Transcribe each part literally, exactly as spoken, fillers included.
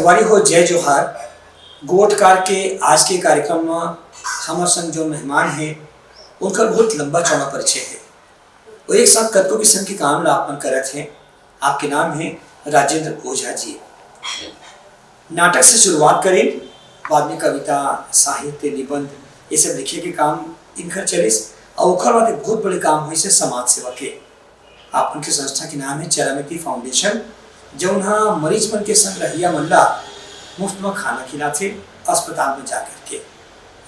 संगवारी हो, जय जोहार। गोठ कार के आज के कार्यक्रम म हमर संग जो मेहमान हे, उनकर बहुत लंबा चौड़ा परिचय हे। वो एक साथ कतको किस्म के काम ला अपन करत हे। आपके नाम हे राजेंद्र ओझा जी। नाटक से शुरुआत करें, बाद में कविता, साहित्य, निबंध, ये सब लिखे के काम इनकर चलिस। और ओकर बाद एक बहुत बड़े काम होइस हे समाज सेवा के। आप मन के संस्था के नाम हे चरामिती फाउंडेशन, जउन ह मरीज मन के संग रहइया मन ला मुफ्त म खाना खिलाथे, अस्पताल में जा करके।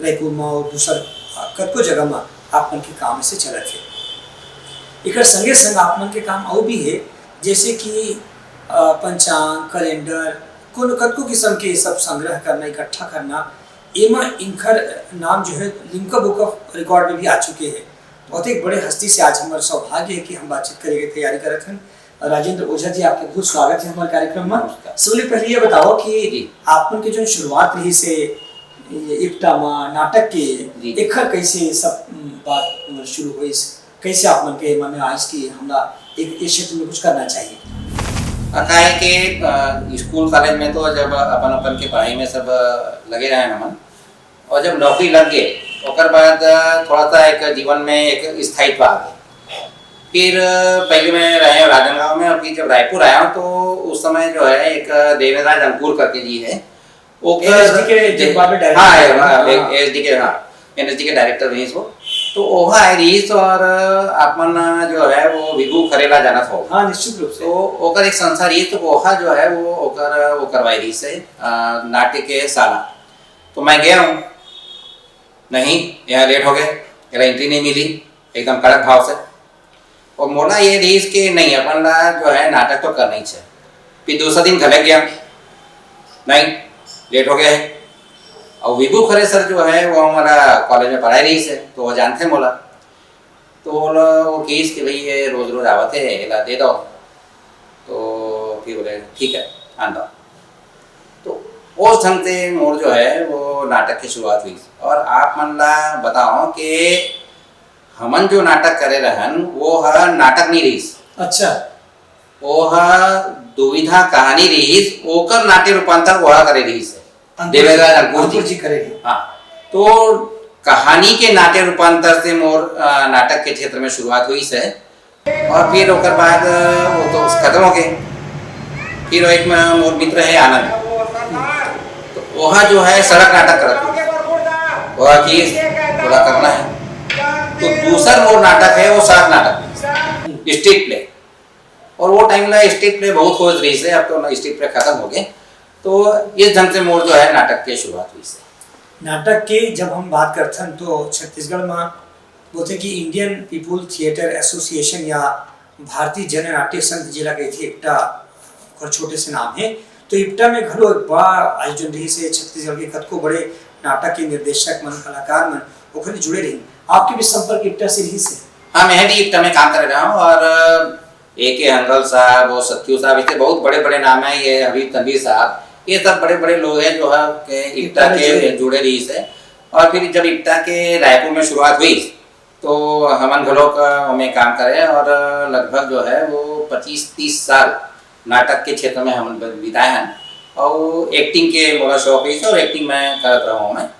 रायपुर म और दूसर, अ, कतको जगह म आप मन के काम से चलत हे। एकर संगे संग आप मन के काम अउ भी हे, जैसे कि, अ, पंचांग, कैलेंडर, कोनो कतको किस्म के सब संग्रह करना, इकट्ठा करना, एमा इनकर नाम जो है लिम्का बुक ऑफ रिकॉर्ड में भी आ चुके हैं। बहुत एक बड़े हस्ती से आज हमारा सौभाग्य है कि हम बातचीत करे के तैयारी करत हन। राजेंद्र ओझा जी, आपके बहुत स्वागत है हमारे कार्यक्रम में। नमस्कार। सबले पहले ये बताओ कि जी। आप मन के जो शुरुआत रहिस हे ये इप्टा मा नाटक के, जी। एखर कैसे सब, उम, बात, उम, शुरू होइस? कैसे आप मन के मन में आइस कि हमला एक, इस क्षेत्र में कुछ करना चाहिए? आ, काहे के, अ, स्कूल कॉलेज में तो जब अपन अपन के पढ़ाई में सब, अ, लगे रहे हमन, और जब नौकरी लग गए, ओकर बाद, अ, थोड़ा सा एक जीवन में एक स्थायित्व आ गया। फिर, अ, पहले मैं रहे हूँ राजनांदगांव में, और फिर जब रायपुर आया हूँ, तो उस समय जो है एक देवेंद्र राज अंकुर करके जी है, ओकर एनएसडी के जब बाद में डायरेक्टर हाँ, बने। हाँ, हाँ। एनएसडी के, हाँ, एनएसडी के डायरेक्टर रहिस वो। तो ओहा आए रहिस और आप मन जो है वो विभू खरे ला जानत हो। हाँ, निश्चित रूप से। तो ओकर एक संस्था रहिस, तो ओहा जो है वो ओकर, वो करवाए रहिस हे, अ, नाट्य के साला। तो मैं गया हूँ, नहीं, यहाँ लेट हो गए, एला एंट्री नहीं मिली, एकदम कड़क भाव से। और मोला ये रहिस कि नहीं, अपन ला जो है नाटक तो करना ही चाहिए। फिर दूसरा दिन घले गया, नहीं, लेट हो गया है। और विभू खरे सर जो है वो हमारा कॉलेज में पढ़ाई रहिस हे, तो वो जानते मोला। तो बोला वो केस कि भाई ये रोज रोज आवत है, एला दे दो। तो फिर बोले ठीक है, आन दो। तो उस ढंग से मोर जो है वो नाटक की शुरुआत हुई। और आप मन ला बताओ कि हमन जो नाटक करे रहन, वो ह नाटक नहीं रहिस। अच्छा। वो ह दुविधा कहानी रहिस, ओकर नाट्य रूपांतर वो ह करे रहिस हे। अंकुर देवेंद्र जी, अंकुर जी। अंकुर जी करे रहिस। हाँ, तो कहानी के नाट्य रूपांतर से मोर, अ, नाटक के क्षेत्र में शुरुआत हुई से। और फिर ओकर बाद, अ, वो तो खत्म हो गए। फिर एक म-, मोर मित्र है आनंद, तो वहाँ जो है सड़क नाटक करत रहिस। वह कि थोड़ा करना है। तो दूसर मोर नाटक है, वो सड़क नाटक, स्ट्रीट प्ले। और वो टाइम ला स्ट्रीट प्ले बहुत होत रहिस हे, अब तो ना स्ट्रीट प्ले खत्म हो गए। तो इस ढंग से मोर जो है नाटक के शुरुआत हुई से। नाटक के जब हम बात करथन तो छत्तीसगढ़ में बोलते कि इंडियन पीपुल थिएटर एसोसिएशन या भारतीय जन नाट्य संघ जेला कहिथे, इप्टा ओकर छोटे से नाम है। तो इप्टा में घलो एक बड़ा आयोजन रहिस हे, छत्तीसगढ़ के कतको बड़े नाटक के निर्देशक मन, कलाकार मन ओखर जुड़े रहिन। आपके भी संपर्क इप्टा से रहिस हे? हाँ, मैं भी इप्टा में काम करे रहा हूँ और ए के हंगल साहब और सत्यू साहब, ऐसे बहुत बड़े-बड़े नाम हैं, ये हबीब तनवीर साहब, ये सब बड़े-बड़े लोग हैं जो है के इप्टा इप्टा में के जुड़े। जुड़े रहिस हे। और फिर जब इप्टा के रायपुर में शुरुआत हुई, तो हमन घलोक ओमे काम करे और लगभग जो है वो पच्चीस तीस साल नाटक के क्षेत्र में हमन ब-, बिताए हन। और एक्टिंग के मोला शौक रहिस और एक्टिंग मैं करत रहा हूँ मैं।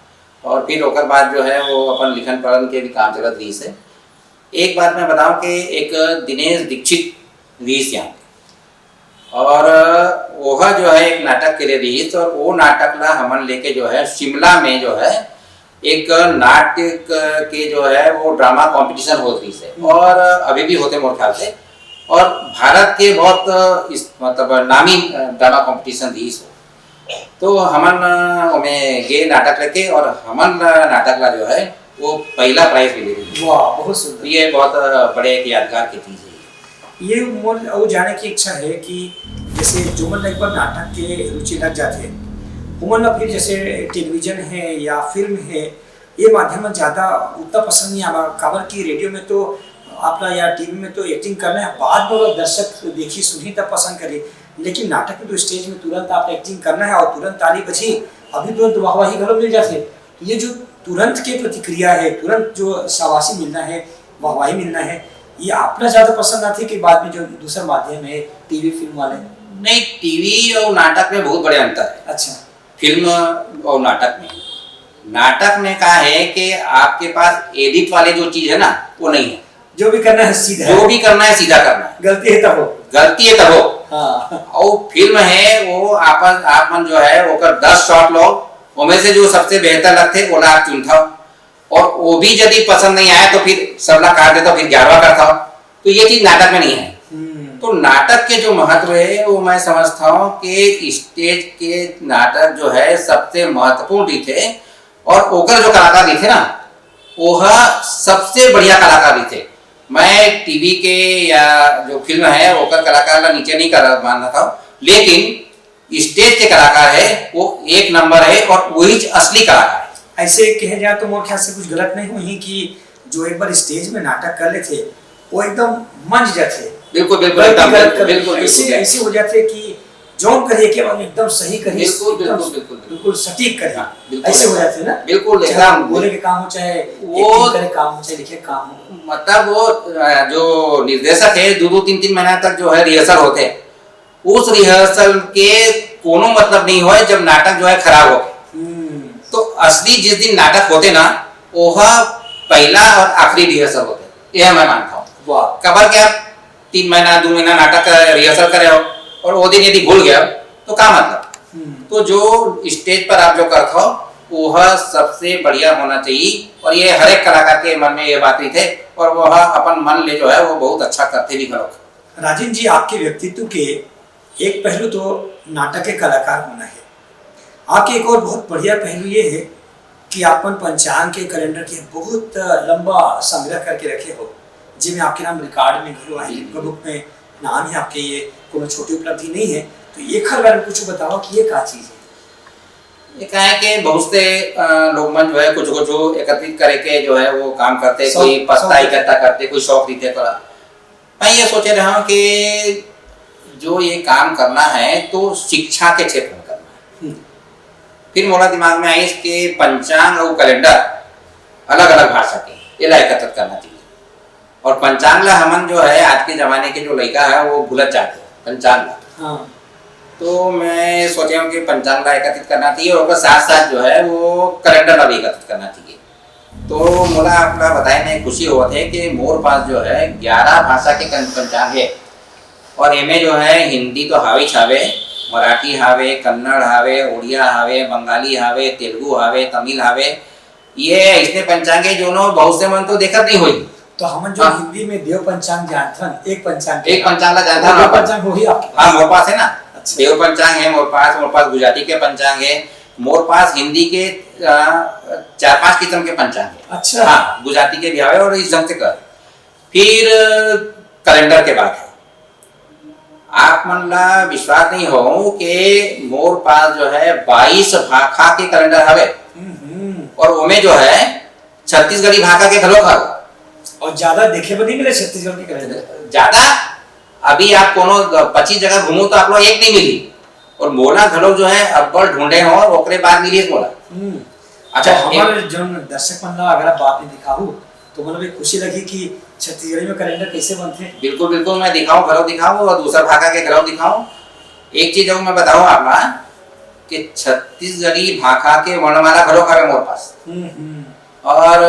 और फिर ओकर बाद जो है वो अपन लिखन पढ़न के भी काम चलत रहिस हे। एक बात मैं बताऊं कि एक दिनेश दीक्षित रहिस यहाँ पे, और ओहा जो है एक नाटक करे रहिस, और वो नाटक ला हमन लेके जो है शिमला में जो है एक नाटक के जो है वो ड्रामा कंपटीशन होत रहिस हे, और अभी भी होथे मोर ख्याल से, और भारत के बहुत इस, मतलब नामी ड्रामा कंपटीशन रहिस हे। तो हमन ओमे गे नाटक लेके, और हमन ला नाटक ला जो है वो पहला प्राइज मिले रहिस। वाह, बहुत सुंदर। ये बहुत बड़े एक यादगार की चीज है। ये मोर अउ जाने की इच्छा है कि जैसे जो मन एक बार नाटक के रुचि लग जाथे, उमन ला फिर जैसे टेलीविजन है या फिल्म है, ये माध्यम में ज्यादा उतना पसंद नहीं आवा, काबर कि रेडियो में तो आपला या टीवी में तो एक्टिंग करना है, बाद में अगर दर्शक देखी सुनही तब पसंद करी, लेकिन नाटक में तो स्टेज में तुरंत आप एक्टिंग करना है और तुरंत ताली बजी, अभी तुरंत वाहवाही घलो मिल जाथे। तो ये जो तुरंत के प्रतिक्रिया है, तुरंत जो शाबाशी मिलना है, वाहवाही मिलना है, ये आपला ज्यादा पसंद आथे कि बाद में जो दूसर माध्यम है, टीवी, फिल्म वाले? नहीं, टीवी और नाटक में बहुत बड़े अंतर है। अच्छा। फिल्म और नाटक में, नाटक में का है कि आपके पास एडिट वाले जो चीज है ना, वो नहीं है। जो भी करना है सीधा जो है। भी करना है, सीधा करना है। गलती है तब हो। गलती है तब हो। हाँ। और फिल्म है, वो आप आप मन जो है, ओकर दस शॉट लो, ओमे से जो सबसे बेहतर लगथे, ओला आप चुनथव। और वो भी यदि पसंद नहीं आया, तो फिर सबला काट देथव, फिर ग्यारहवा करथव। तो ये चीज नाटक में नहीं है। हम्म। तो नाटक के जो महत्व है, वो मैं समझता हूँ कि स्टेज के नाटक जो है, सबसे महत्वपूर्ण रहिथे, और ओकर जो कलाकार रहिथे ना, वो ह सबसे बढ़िया कलाकार रहिथे। मैं टीवी के या जो फिल्म है, ओकर कलाकार ला नीचे नहीं कर मानना था, लेकिन स्टेज के कलाकार है, वो एक नंबर है और वही असली कलाकार है। ऐसे कहे जाए तो मोर ख्याल से कुछ गलत नहीं होही कि जो एक बार स्टेज में नाटक कर लेथे, वो एकदम मंज जाथे। बिल्कुल, बिल्कुल, गलती एकदम, गलत बिल्कुल, कर बिल्कुल, ऐसे, बिल्कुल। ऐसे हो जाथे कि जौन करिए के एकदम सही करिए, बिल्कुल, एकदम बिल्कुल, बिल्कुल, बिल्कुल। बिल्कुल सटीक करिए। हाँ, बिल्कुल ऐसे हो एकदम। जाथे ना। बिल्कुल, चाहे एकदम। बोले के काम हो, चाहे वो acting करे काम हो, चाहे लिखे के काम हो। मतलब वो, अ, जो निर्देशक है, दो दो तीन तीन महीना तक जो है रिहर्सल होथे, उस रिहर्सल के कोनो मतलब नहीं होय जब नाटक जो है खराब हो। हम्म। तो असली जिस दिन नाटक होथे ना, ओह पहला और आखिरी रिहर्सल होथे, यह मैं मानता हूँ। वाह। कबर के आप तीन महीना, दो महीना नाटक रिहर्सल करे हो और वो दिन यदि भूल गए हो, तो का मतलब? हम्म। तो जो स्टेज पर आप जो करत हो, वह सबसे बढ़िया होना चाहिए, और ये हर एक कलाकार के मन में ये बात रहिथे, और वह अपन मन ले जो है, वो बहुत अच्छा करथे भी घलोक। राजेंद्र जी, आपके व्यक्तित्व के एक पहलू तो नाटक के कलाकार होना है। आपके एक और बहुत बढ़िया पहलू ये है कि आप मन पंचांग के, कैलेंडर के बहुत लंबा संग्रह करके रखे हो, जिसमें आपके नाम रिकॉर्ड में घलो आहे, जी। लिखा बुक में नाम है आपके, ये कोनो छोटी उपलब्धि नहीं है। तो एखर बारे में कुछ बताओ कि ये का चीज है? ये का है कि बहुत से, अ, लोग मन जो है, कुछ कुछ एकत्रित करे के जो है, वो काम करते, शौक, कोई पत्ता शौक। इकट्ठा करते, कोई शौक रहिथे थोड़ा। मैं ये सोचे रहा हूँ कि जो ये काम करना है, तो शिक्षा के क्षेत्र में करना है। हम्म। फिर मोला दिमाग में आइस कि पंचांग और कैलेंडर अलग-अलग भाषा के, एला एकत्रित करना चाहिए। और पंचांग ला हमन जो है, आज के जमाने के जो लइका है, वो भूलत जाथे पंचांग ला। हाँ। तो मैं सोचे हूँ कि पंचांग ला एकत्रित करना चाहिए और ओकर साथ-साथ जो है, वो कैलेंडर ला भी एकत्रित करना चाहिए। तो मोला आप ला बताए में खुशी होवत हे कि मोर पास जो है, ग्यारह भाषा के कन-, पंचांग हे। और एमे जो है, हिंदी तो हावेच हावे, मराठी हावे, कन्नड़ हावे, उड़िया हावे, बंगाली हावे, तेलुगु हावे, तमिल हावे। ये अइसने पंचांग हे, जोनो बहुत से मन तो देखत नहीं होही। तो हमन जो हाँ। हिंदी में देव पंचांग जानथन, एक पंचांग के एक नाम। पंचांग ला जानथन वो देव आप? पंचांग होही आपके पास? हाँ, मोर पास है ना। अच्छा। देव पंचांग है मोर पास, मोर पास गुजराती के पंचांग है, मोर पास हिंदी के, अ, चार पांच किस्म के पंचांग है। अच्छा। हाँ, गुजराती के भी आवे और इस ढंग से कर। फिर कैलेंडर के बात है। आप मन ला विश्वास नहीं हो कि मोर पास जो है, बाईस भाखा के कैलेंडर हवे। हम्म, हम्म। और ओमे जो है, छत्तीसगढ़ी भाखा के घलोक हवे। और ज्यादा देखे बर नहीं मिले छत्तीसगढ़ के कैलेंडर। ज्यादा, अभी आप कोनो पच्चीस जगह घूमो तो आप लोग एक नहीं मिली। और मोला घलोक जो है, अब्बड़ ढूंढे हो, ओकरे बाद मिली मोला। हम्म। अच्छा, तो एक हमारे जौन दर्शक मन ला अगर आप बात नहीं दिखाहू, तो मतलब एक खुशी लगी कि छत्तीसगढ़ी में कैलेंडर कैसे बनथे। बिल्कुल, बिल्कुल, मैं दिखाऊं, घलो दिखाऊं और दूसर भाखा के घलो दिखाऊं। एक चीज अउ मैं बताऊं आप ला कि छत्तीसगढ़ी भाखा के वर्णमाला घलो हवे मोर पास। हम्म, हम्म। और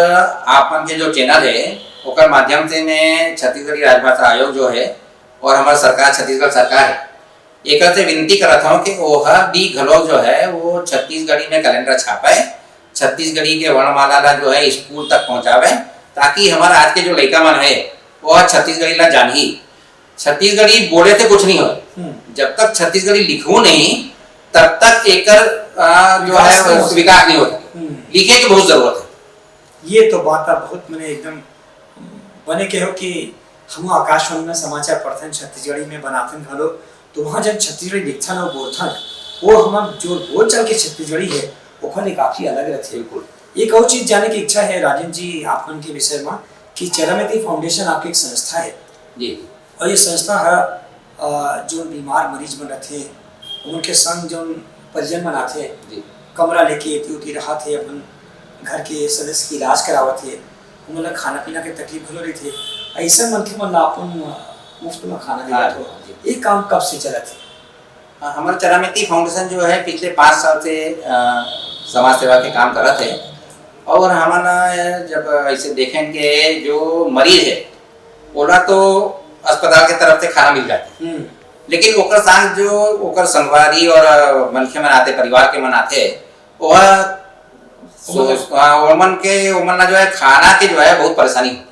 आप मन के जो चैनल है, ओकर माध्यम से मैं छत्तीसगढ़ी राजभाषा आयोग जो है और हमार सरकार, छत्तीसगढ़ सरकार है, एकर से विनती करत हूँ कि ओह भी घलो जो है, वो छत्तीसगढ़ी में कैलेंडर छापे, छत्तीसगढ़ी के वर्णमाला ला जो है, स्कूल तक पहुँचावे, ताकि हमार आज के जो लइका मन है, वो छत्तीसगढ़ी ला जानही। छत्तीसगढ़ी बोले से कुछ नहीं होय। हम्म। जब तक छत्तीसगढ़ी लिखहू नहीं, तब तक एकर, आ, जो विकास है, नहीं होता। विकास नहीं होता। हम्म। लिखे के बहुत जरूरत है। ये तो बात आप बहुत, मने एकदम बने कहो कि हम आकाशवाणी में समाचार पढ़थन, छत्तीसगढ़ी में बनाथन घलो, तो वहाँ जब छत्तीसगढ़ी लिखथन और बोलथन, वो हमर जो बोलचाल के छत्तीसगढ़ी है, ओकर ले काफी अलग रहथे। बिल्कुल। एक और चीज जाने की इच्छा है राजेंद्र जी, आप मन के विषय में, कि चरमती फाउंडेशन आपके एक संस्था है। जी। और ये संस्था है, अ, जो बीमार मरीज मन रहथे, उनके संग जो परिजन मन आथे, जी। कमरा लेके एती ओती रहत हे, अपन घर के सदस्य के इलाज करावत हे, उमन ला खाना पीना के तकलीफ घलो रहिथे। अइसन मनखे मन ला अपन, अ, मुफ्त में खाना हाँ, देवत हो। जी। ये काम कब से चलत हे? हाँ, हमर चरामिती फाउंडेशन जो है, पिछले पाँच साल से, अ, समाज सेवा के काम करत है। और हमन, अ, जब ऐसे देखेन के जो मरीज है, ओला तो अस्पताल के तरफ से खाना मिल जाथे, हम्म। लेकिन ओकर साथ जो ओकर संगवारी और, अ, मनखे मन आथे, परिवार के मन आथे, वह सो-, ओमन हाँ, ओमन के, ओमन ला जो है, खाना के जो है, बहुत परेशानी होथे।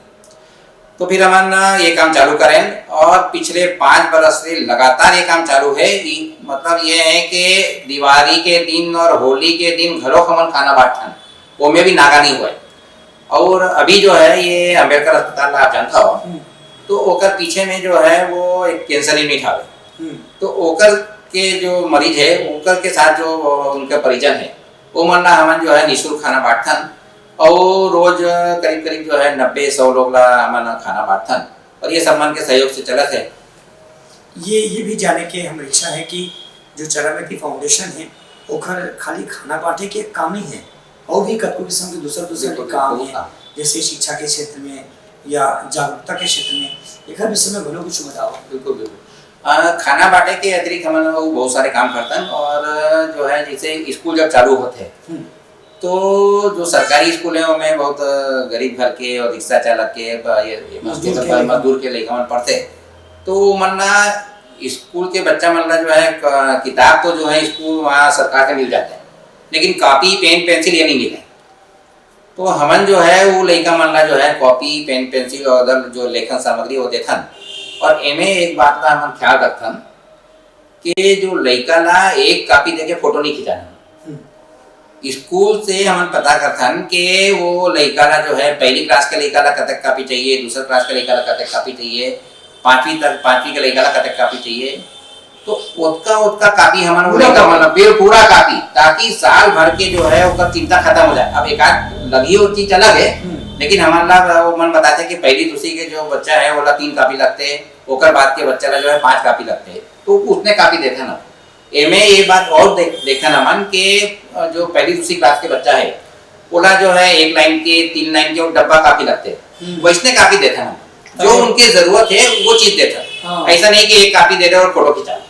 तो फिर हमन ये काम चालू करेन और पिछले पाँच बरस से लगातार ये काम चालू है। ई मतलब ये है कि दिवाली के दिन और होली के दिन घलो हमन खाना बांटथन, ओमे भी नागा नहीं हुआ है। और अभी जो है, ये अम्बेडकर अस्पताल आप जानता हो, हम्म। तो ओकर पीछे में जो है, वो एक कैंसर यूनिट हवे। हम्म। तो ओकर के जो मरीज है, ओकर के साथ जो उनके परिजन है, वो मन ला हमन जो है, निःशुल्क खाना बांटथन। और रोज करीब करीब जो है, नब्बे सौ लोग ला हमन खाना बांटथन। और ये सब मन के सहयोग से चलत है। ये, ये भी जाने के हमर इच्छा है कि जो चरामिती फाउंडेशन है, ओखर खाली खाना बांटे के काम ही है, और भी कतको किस्म के दूसर, दूसर बिल्कुल, के काम बिल्कुल, है, काम। जैसे शिक्षा के क्षेत्र में या जागरूकता के क्षेत्र में, एकर विषय में घलो कुछ बताओ। बिल्कुल, बिल्कुल। अ, खाना बांटे के अतिरिक्त हमन अउ बहुत सारे काम करथन, और जो है, जैसे स्कूल जब चालू होथे, हम्म। तो जो सरकारी स्कूल है, ओमे बहुत गरीब घर के और रिक्शा चालक के, ब-, ये, ये मजदूर के लइका। मजदूर के लइका मन पढ़थे। तो ओमन ला, स्कूल के बच्चा मन ला जो है, क-, किताब तो जो है, स्कूल वहाँ सरकार से मिल जाथे, लेकिन कॉपी, पेन, पेंसिल ये नहीं मिले। तो हमन जो है, वो लइका मन ला जो है, कॉपी, पेन, पेंसिल और अदर जो लेखन सामग्री, वो देथन। और एमे एक बात ला हमन ख्याल रखथन कि जो लइका ला एक कॉपी देके फोटो नहीं खिंचाना। हम्म। स्कूल से हमन पता करथन कि वो लइका ला जो है, पहली क्लास के लइका ला कतक कॉपी चाहिए, दूसरा क्लास के लइका ला कतक कॉपी चाहिए, पाँचवीं तक, पाँचवीं के लइका ला कतक कॉपी चाहिए। तो ओतका, ओतका कॉपी हमन वो पूरा लइका कॉपी। मन ला, बिल पूरा कॉपी, ताकि साल भर के जो है, ओकर चिंता खत्म हो जाए। अब एक आध लगी, वो चीज अलग है, हम्म। लेकिन हमन ला वो मन बताथे कि पहली दूसरी के जो बच्चा है, ओला तीन कॉपी लगथे, ओकर बाद के बच्चा ला जो है, पांच कॉपी लगथे, तो उसने कॉपी देथे ना। एमे ये बात और देख-, देखथन हमन के, अ, जो पहली दूसरी क्लास के बच्चा है, ओला जो है, एक लाइन के, तीन लाइन के, वो डब्बा कॉपी लगथे, हम्म। वैसने कॉपी देथन हमन। जो अच्छा। उनके जरूरत है, वो चीज देथन। हाँ। ऐसा नहीं कि एक कॉपी दे रहे और फोटो खिंचा।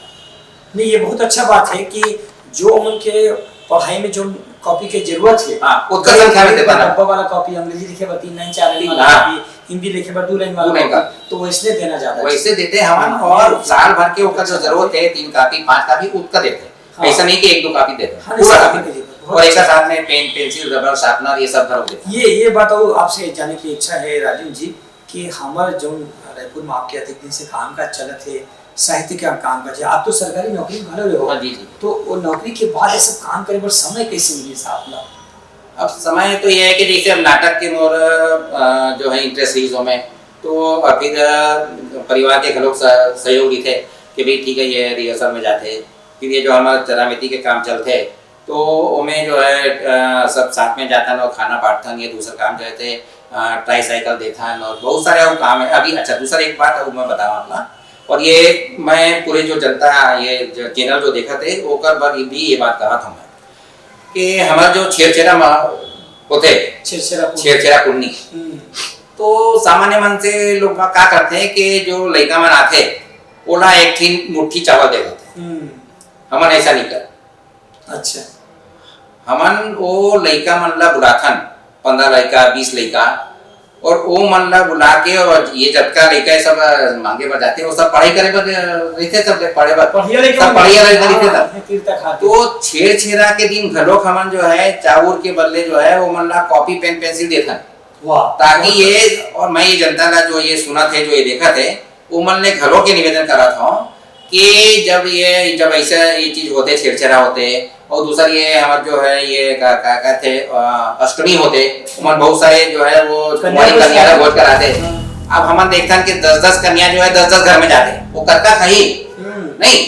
नहीं, ये बहुत अच्छा बात है कि जो उनके पढ़ाई में जो कॉपी के जरूरत है, हाँ, ओतका संख्या में देथन। डब्बा वाला कॉपी, अंग्रेजी लिखे बर तीन लाइन, चार लाइन वाला हाँ। कॉपी, हिंदी लिखे बर दू लाइन वाला दू लाइन कॉपी, का। तो वैसने देना ज्यादा वैसे देथे हमन, हाँ, और ये साल भर के ओकर जो जरूरत है, तीन कॉपी, पांच कॉपी, ओतका देथे। हाँ। ऐसा नहीं कि एक दो कॉपी देथे, हाँ, पूरा साल कॉपी। भर के लिए। बहुत और अच्छा। एकर साथ में पेन, पेंसिल, रबर, शार्पनर, ये सब घलो देथे। ये, ये बात और आपसे जाने की इच्छा है, राजीव जी, कि हमर जौन रायपुर में आपके अधिक दिन से काम काज चलत है, साहित्य के काम काज है, आप तो सरकारी नौकरी में घलो रहे हो, हाँ, जी, जी। तो वो नौकरी के बाद ये सब काम करे बर समय कैसे मिलिस आप ला? अब समय तो ये है कि जैसे अब नाटक के मोर, अ, जो है, इंटरेस्ट रहिस ओमे, तो, अ, फिर, अ, परिवार के घलोक स-, सहयोग रहिथे कि भाई, ठीक है, ये रिहर्सल में जाथे, फिर ये जो हमर चरामिती के काम चलथे, तो ओमे जो है, अ, सब साथ में जाथन और खाना बांटथन, ये दूसर काम जो है, ते, अ, ट्राईसाइकिल देथन और बहुत सारे और काम है। अभी अच्छा, दूसरा एक बात और मैं बताऊँ अपना, और ये मैं पूरे जो जनता, ये जो चैनल जो देखत है, ओकर बर भी ये बात कहत हूँ मैं कि हमारा जो छेरछेरा मा-, होथे, छेरछेरा पुन्नी। छेरछेरा पुन्नी। हम्म। तो सामान्य मन से लोग का करथे कि जो लइका मन आथे, ओला एक ठिन मुट्ठी चावल दे देथे। हम्म। हमन ऐसा नहीं कर। अच्छा। हमन वो लइका मन ला बुलाथन, पंद्रह लइका, बीस लइका, और वो मन ला बुला के, और ये जतका लइका ये सब, अ, मांगे बर जाथे, वो सब पढ़ाई करे बर, अ, रहिथे, सब पढ़े बर, पढ़िया लइका सब मन पढ़िया लइका रहिथे, हाँ, सब। ये तीर्थ खाते। तो छेरछेरा के दिन घलोक हमन जो है, चाउर के बदले जो है, वो मन ला कॉपी, पेन, पेंसिल देथन। वाह, ताकि बहुत ये, अच्छा। और मैं ये जनता ला जो ये सुनत है, जो ये देखत है, उमन ले घलो के निवेदन करत हौं कि जब ये, जब ऐसा ये चीज होथे, छेरछेरा होथे, और दूसर ये हमर जो है, ये का, का कहथे, अ, अष्टमी होथे, उमन बहुत सारे जो है, वो कन्या कुंवारी भोज कन्या ला कराथे। भोज कराथे। हाँ। अब हमन देखथन कि दस दस कन्या जो है, दस दस घर में जाथे, वो कतका खाही? हम्म। नहीं,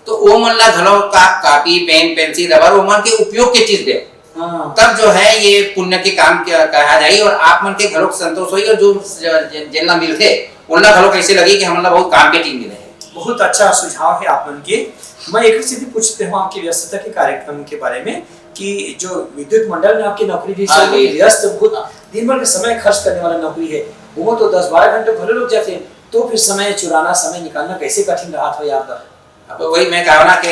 तो वो मन ला घलो का, कॉपी, पेन, पेंसिल, रबर, वो मन के उपयोग के चीज दे। हाँ। तब जो है, ये पुण्य के काम क्या कहा जाही और आप मन के घलोक संतोष होही और जो ज-, ज-, जेन ला मिलथे, ओन ला घलोक ऐसे लगही कि हमन ला बहुत काम के चीज मिले हे। बहुत अच्छा सुझाव है आप मन के। मैं एक चीज पूछते हूँ आपकी व्यस्तता के कार्यक्रम के बारे में कि जो विद्युत मंडल में आपकी नौकरी रही, हाँ, सब जी। व्यस्त, बहुत हाँ। दिन भर के समय खर्च करने वाला नौकरी है, वो तो दस बारह घंटे भले लग जाते हैं, तो फिर समय चुराना, समय निकालना कैसे कठिन रहा था यार? अब वही मैं कहा ना कि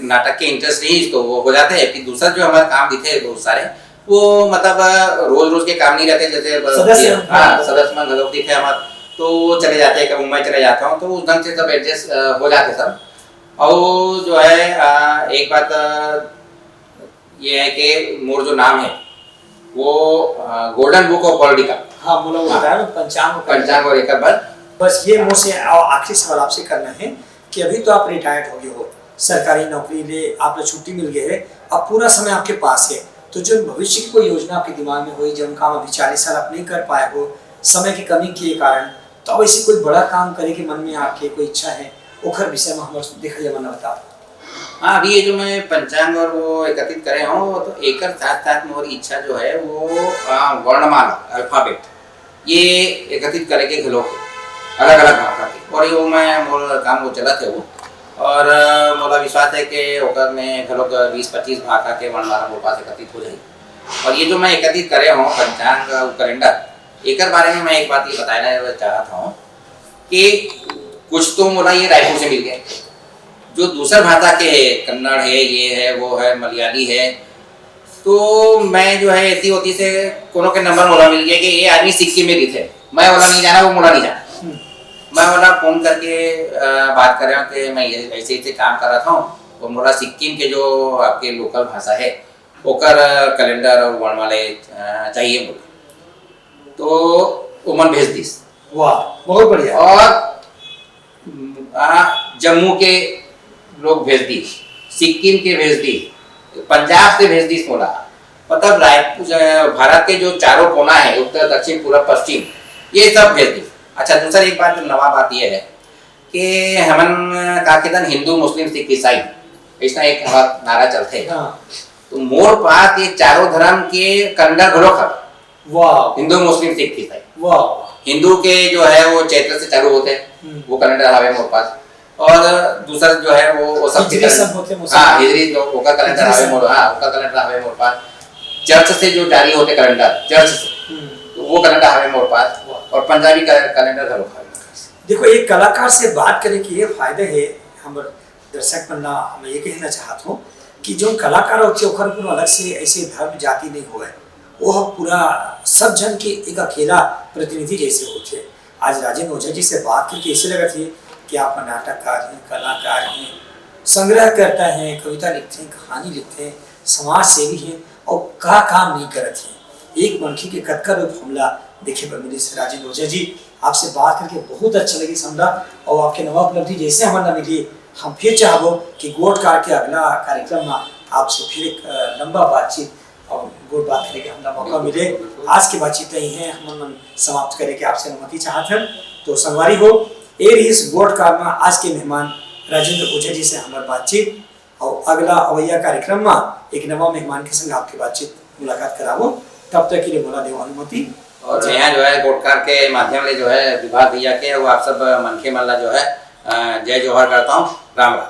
नाटक के इंटरेस्ट रही तो वो हो जाते हैं। फिर दूसरा जो हमारा काम दिखे बहुत सारे, वो मतलब रोज रोज के काम नहीं रहते, जैसे अब सदस्य मन। हाँ, सदस्य मन घलोक दिखे हमारे, तो वो चले जाते हैं, कभी मैं चले जाता हूँ, तो उस ढंग से सब एडजस्ट हो जाते सब। और जो है अ, एक बात अ, ये है कि मोर जो नाम है वो गोल्डन बुक ऑफ वर्ल्ड का। हाँ, मोला वो हाँ। बताया ना, पंचांग का। पंचांग और एक बार। बस ये मोर से आ- आखिरी सवाल आपसे करना है कि अभी तो आप रिटायर्ड हो गए हो, सरकारी नौकरी ले आप लोग छुट्टी मिल गए है, अब पूरा समय आपके पास है, तो जो भविष्य की कोई योजना आपके दिमाग में हुई, जो काम अभी चालीस साल आप नहीं कर पाए हो समय की कमी के कारण, तो अब ऐसी कोई बड़ा काम करे के मन में आपके कोई इच्छा है, ओखर विषय में हमर देखा जाए, मन बता। हाँ, अभी ये जो मैं पंचांग और वो एकत्रित करे हूँ, तो एकर साथ साथ मोर इच्छा जो है वो आ, वर्णमाला, अल्फाबेट, ये एकत्रित करे के घलो अलग अलग भाषा के, और ये वो मैं मोर काम वो चलत है वो। और अ, मोला विश्वास है कि ओकर में घलो बीस पच्चीस भाषा के वर्णमाला मोर पास एकत्रित हो जाही। और ये जो मैं एकत्रित करे हूँ पंचांग अउ कैलेंडर, एकर बारे में मैं एक बात ये बताना चाहत हूँ कि कुछ तो मोला ये रायपुर से मिल गए, जो दूसर भाषा के है, कन्नड़ है, ये है, वो है, मलयाली है, तो मैं जो है एती ओती से कोनो के नंबर मोला मिल गया कि ये आदमी सिक्किम में रहिथे, मैं ओला नहीं जाना, वो मोला नहीं जाना। हम्म। मैं ओला फोन करके अ, बात कर रहा हूँ कि मैं ये ऐसे ऐसे काम कर रहा था, वो मोला सिक्किम के जो आपके लोकल भाषा है ओकर कैलेंडर और वर्णमाला अ, चाहिए बोले, तो वो मन भेज दिस। वाह, बहुत बढ़िया। और आ, जम्मू के लोग भेज दी, सिक्किम के भेज दी, पंजाब से भेज दी सोलह, मतलब रायपुर, भारत के जो चारों कोना है, उत्तर, दक्षिण, पूर्व, पश्चिम, ये सब भेज दी। अच्छा, दूसरा एक बात, नवा बात ये है कि हमन का कितन हिंदू, मुस्लिम, सिख, ईसाई, ऐसा एक हमारा नारा चलते है। हाँ। तो मोर पास ये चारों धर्म के कैलेंडर घलो खा, वाह। हिंदू, मुस्लिम, सिख, ईसाई। वाह। हिंदू के जो है वो चैत्र से चालू होते हैं, हम्म। वो कैलेंडर हवे मोर पास। और दूसरा जो है वो, वो सब हिजरी कैलेंडर, सब होते हैं, मुसलमान। हाँ, हिजरी जो ओकर कैलेंडर हिजरी हवे सब। मोर, हाँ, ओकर कैलेंडर हवे मोर पास। चर्च से जो जारी होते कैलेंडर, चर्च से, हम्म। तो वो कैलेंडर हवे मोर पास। वाह। और पंजाबी कै-, कैलेंडर घलो हवे मोर पास। देखो, एक कलाकार से बात करे के ये फायदा है, हमर दर्शक मन ला मैं ये कहना चाहत हूँ कि जो कलाकार होथे ओकर कोनो अलग से ऐसे धर्म जाति नहीं होय, वो ह पूरा सब झन के एक अकेला प्रतिनिधि जैसे होथे। आज राजेंद्र ओझा जी से बात करके ऐसे लगत हे कि आप नाटककार हैं, कलाकार हैं, संग्रहकर्ता हैं, कविता लिखते हैं, कहानी लिखते हैं, समाज सेवी हैं और का काम नहीं करत हैं। एक मनखे के कतका रूप हमला देखे बर मिलिस। राजेंद्र ओझा जी, आपसे बात करके बहुत अच्छा लगिस हमला और आपके नवा उपलब्धि जैसे हमन ला मिली, हम फिर चाहबो कि गोठ काल के अगला कार्यक्रम में आपसे फिर एक, अ, लंबा बातचीत और गोठ बात करे के हमला मौका मिले। आज के बातचीत यही है, हमन मन समाप्त करे के आपसे अनुमति चाहत हन। तो संगवारी हो, ए रहिस गोठ काल में आज के मेहमान राजेंद्र ओझा जी से हमर बातचीत। और अगला अवैया कार्यक्रम में एक नवा मेहमान के संग आपके बातचीत, मुलाकात कराबो। तब तक के लिए मोला देव अनुमति। और यहाँ जो है गोठ काल के माध्यम ले जो है विभाग भैया के, वो आप सब मनखे मन ला जो है, अ, जय जोहार करता हूँ। राम राम।